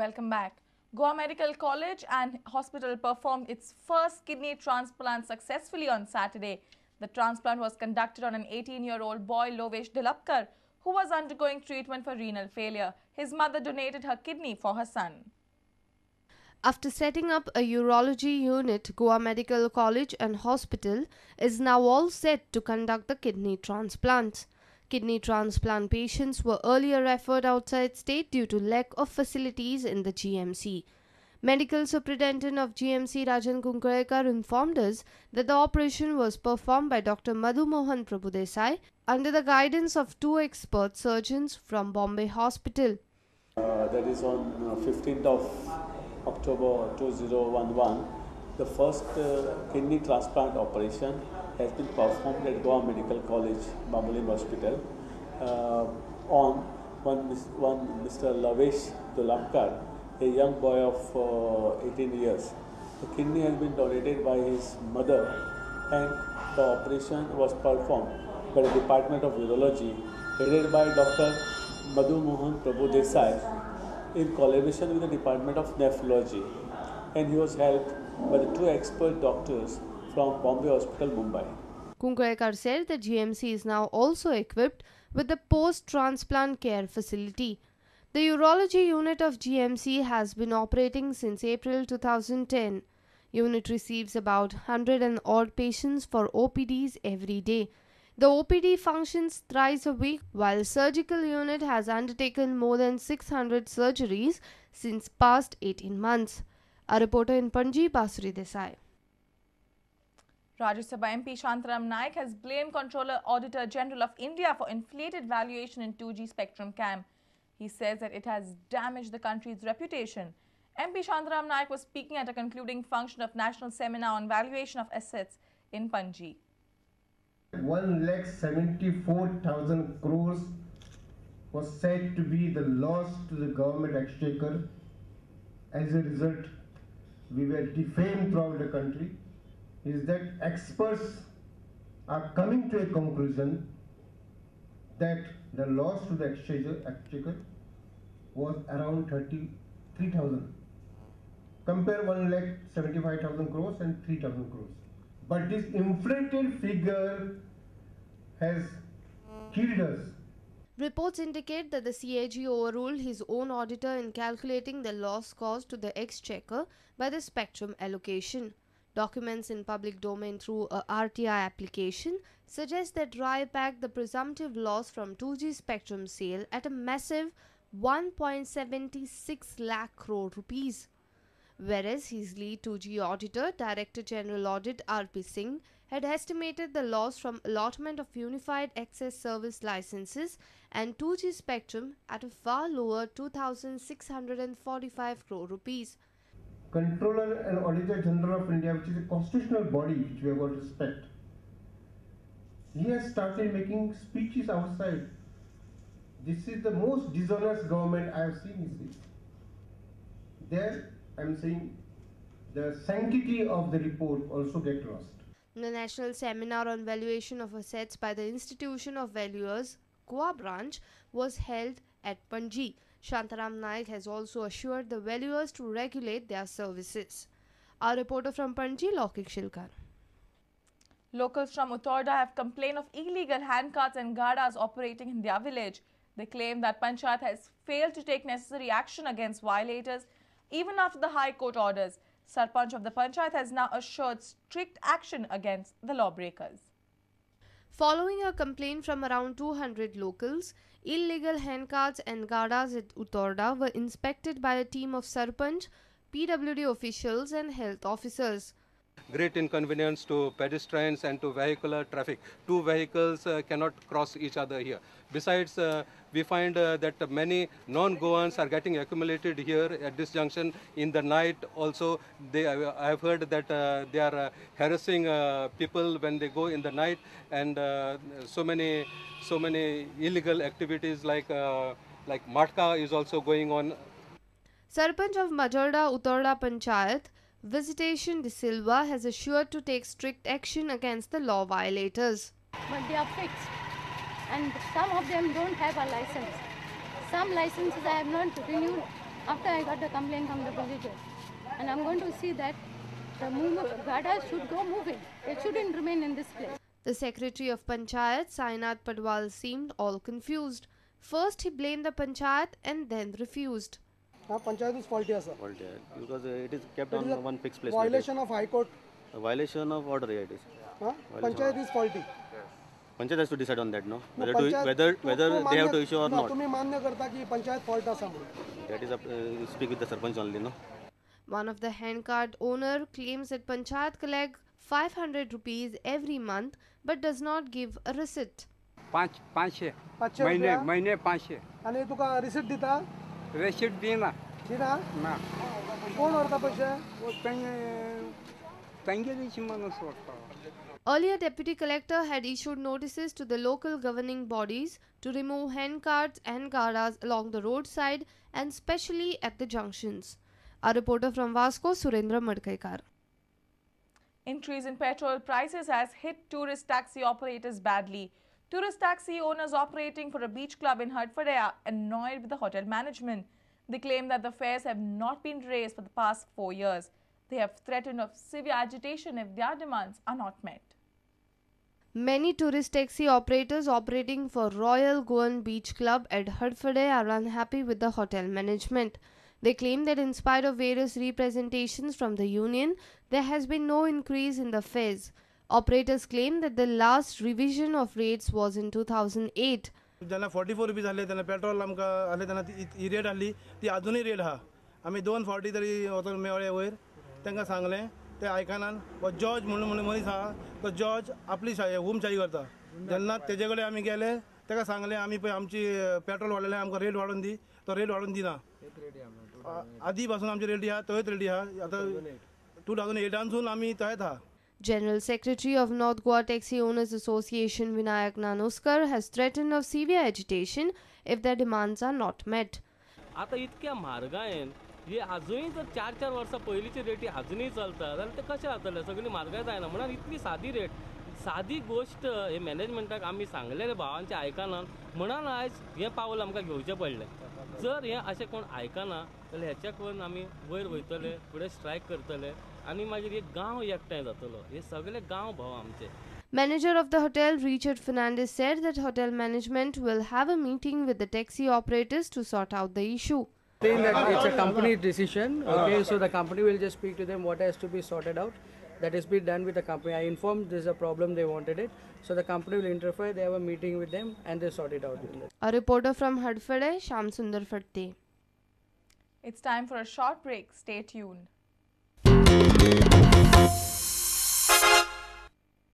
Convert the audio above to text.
Welcome back. Goa Medical College and Hospital performed its first kidney transplant successfully on Saturday. The transplant was conducted on an 18-year-old boy, Lovesh Dilapkar, who was undergoing treatment for renal failure. His mother donated her kidney for her son. After setting up a urology unit, Goa Medical College and Hospital is now all set to conduct the kidney transplant. Kidney transplant patients were earlier referred outside state due to lack of facilities in the GMC. Medical Superintendent of GMC Rajan Kunkalekar informed us that the operation was performed by Dr. Madhu Mohan Prabhudesai under the guidance of two expert surgeons from Bombay Hospital. That is on 15th of October 2011, the first kidney transplant operation has been performed at Goa Medical College, Bambolim Hospital, on one Mr. Lavesh Dolapkar, a young boy of 18 years. The kidney has been donated by his mother, and the operation was performed by the Department of Urology, headed by Dr. Madhu Mohan Prabhudesai, in collaboration with the Department of Nephrology, and he was helped by the two expert doctors from Bombay Hospital, Mumbai. Kunkalekar said the GMC is now also equipped with the post-transplant care facility. The urology unit of GMC has been operating since April 2010. Unit receives about 100 and odd patients for OPDs every day. The OPD functions thrice a week, while surgical unit has undertaken more than 600 surgeries since past 18 months. A reporter in Panji, Basuri Desai. Rajya Sabha MP Shantaram Naik has blamed Controller Auditor General of India for inflated valuation in 2G spectrum cam. He says that it has damaged the country's reputation. MP Shantaram Naik was speaking at a concluding function of National Seminar on Valuation of Assets in Panji. 1,74,000 crores was said to be the loss to the government exchequer. As a result, we were defamed throughout the country. Is that experts are coming to a conclusion that the loss to the exchequer was around 33,000. Compare 1,75,000 crores and 3,000 crores. But this inflated figure has killed us. Reports indicate that the CAG overruled his own auditor in calculating the loss caused to the exchequer by the spectrum allocation. Documents in public domain through a RTI application suggest that Rai packed the presumptive loss from 2G spectrum sale at a massive 1.76 lakh crore rupees. Whereas his lead 2G auditor, Director General Audit R.P. Singh, had estimated the loss from allotment of Unified Access Service licenses and 2G spectrum at a far lower 2,645 crore rupees. Controller and Auditor General of India, which is a constitutional body which we have got to respect, he has started making speeches outside. This is the most dishonest government I have seen, he says. There, I am saying the sanctity of the report also get lost. The National Seminar on Valuation of Assets by the Institution of Valuers, Goa branch, was held at Panji. Shantaram Naik has also assured the valuers to regulate their services. Our reporter from Panji, Lokik Shilkar. Locals from Uttorda have complained of illegal handcarts and gadas operating in their village. They claim that Panchayat has failed to take necessary action against violators even after the High Court orders. Sarpanch of the Panchayat has now assured strict action against the lawbreakers. Following a complaint from around 200 locals, illegal handcarts and gadas at Uttorda were inspected by a team of Sarpanch, PWD officials and health officers. Great inconvenience to pedestrians and to vehicular traffic. Two vehicles cannot cross each other here. Besides, we find that many non-Goans are getting accumulated here at this junction in the night. Also, I have heard that they are harassing people when they go in the night, and so many illegal activities like matka is also going on. Sarpanch of Majorda Uttorda Panchayat, Visitation De Silva, has assured to take strict action against the law violators. But they are fixed, and some of them don't have a license. Some licenses I have not renewed After I got the complaint from the villagers, and I'm going to see that the gadas should go moving. They shouldn't remain in this place. The secretary of Panchayat, Sainath Padwal, seemed all confused. First he blamed the Panchayat and then refused. Panchayat is faulty, sir. Faulty, because it is kept on one fixed place. Violation of High Court. A violation of order, it is. Panchayat is faulty. Panchayat has to decide on that, no? Whether, no, to, whether they have to issue or not. तुम्ही मान्य करता की panchayat fault आसा म्हणून. That is up, speak with the sarpanch only, no? One of the handcart owner claims that Panchayat collect 500 rupees every month but does not give a receipt. 500 महीने महीने 500. आणि तुका रिसिट दिता? रिसिट दिना. दिना? ना. कोण व्हरता पैसे? तांगेली माणूस व्हरता. Earlier, Deputy Collector had issued notices to the local governing bodies to remove handcarts and gadas along the roadside and especially at the junctions. Our reporter from Vasco, Surendra Madkaikar. Increase in petrol prices has hit tourist taxi operators badly. Tourist taxi owners operating for a beach club in Hadfade are annoyed with the hotel management. They claim that the fares have not been raised for the past 4 years. They have threatened of severe agitation if their demands are not met. Many tourist taxi operators operating for Royal Goan Beach Club at Hadfade are unhappy with the hotel management. They claim that in spite of various representations from the union, there has been no increase in the fares. Operators claim that the last revision of rates was in 2008. जेन्ना 44 rupees जाले तेन्ना petrol आमकां आहले तेन्ना ही rate आहली ती आजुनूय rate आहा. आमी 2 फावटी तरी वचोन मेळ्ळे वयर तांकां सांगलें ते आयकनान. हो जॉर्ज म्हणून मनीस आहा तो जॉर्ज आपली हुमशाही करता. जेन्ना तेजे कडेन आमी गेले ताका सांगलें आमी पळय आमची पेट्रोल वाडलेलें आमकां रेट वाडोवन दी, तो रेट वाडोवन दिना. आदी पासून आमची रेटी आहा तोच रेटी आहा. आतां 2008 आमी थंयच आहा. General Secretary of North Goa Taxi Owners Association Vinayak Nanoskar has threatened of severe agitation if their demands are not met. आता इतक्या म्हारगायेन हे आजूनय जर 4-4 वर्सां पयलींची रेटी आजूनय चलता जाल्यार ते कशें जातलें? सगळी म्हारगाय जायना म्हणून इतली सादी रेट सादी गोश्ट हे मॅनेजमेंटाक आमी सांगलेले भावांचे आयकना म्हणून आयज हें पावल आमकां घेवचें पडलें. जर हें अशें कोण आयकना जाल्यार हेच्या करून आमी वयर वयतले, फुडें स्ट्रायक करतले आनी मागीर एक गांव एकठांय जातलो. हे सगळे गांव भाव आमचे. Manager of the hotel Richard Fernandez said that hotel management will have a meeting with the taxi operators to sort out the issue. Saying that it's a company decision, okay, so the company will just speak to them what has to be sorted out. That is be done with the company. I informed this is a problem, they wanted it. So the company will interfere, they have a meeting with them and they sort it out. A reporter from Hadfade, Sham Sundar Fatte. It's time for a short break. Stay tuned.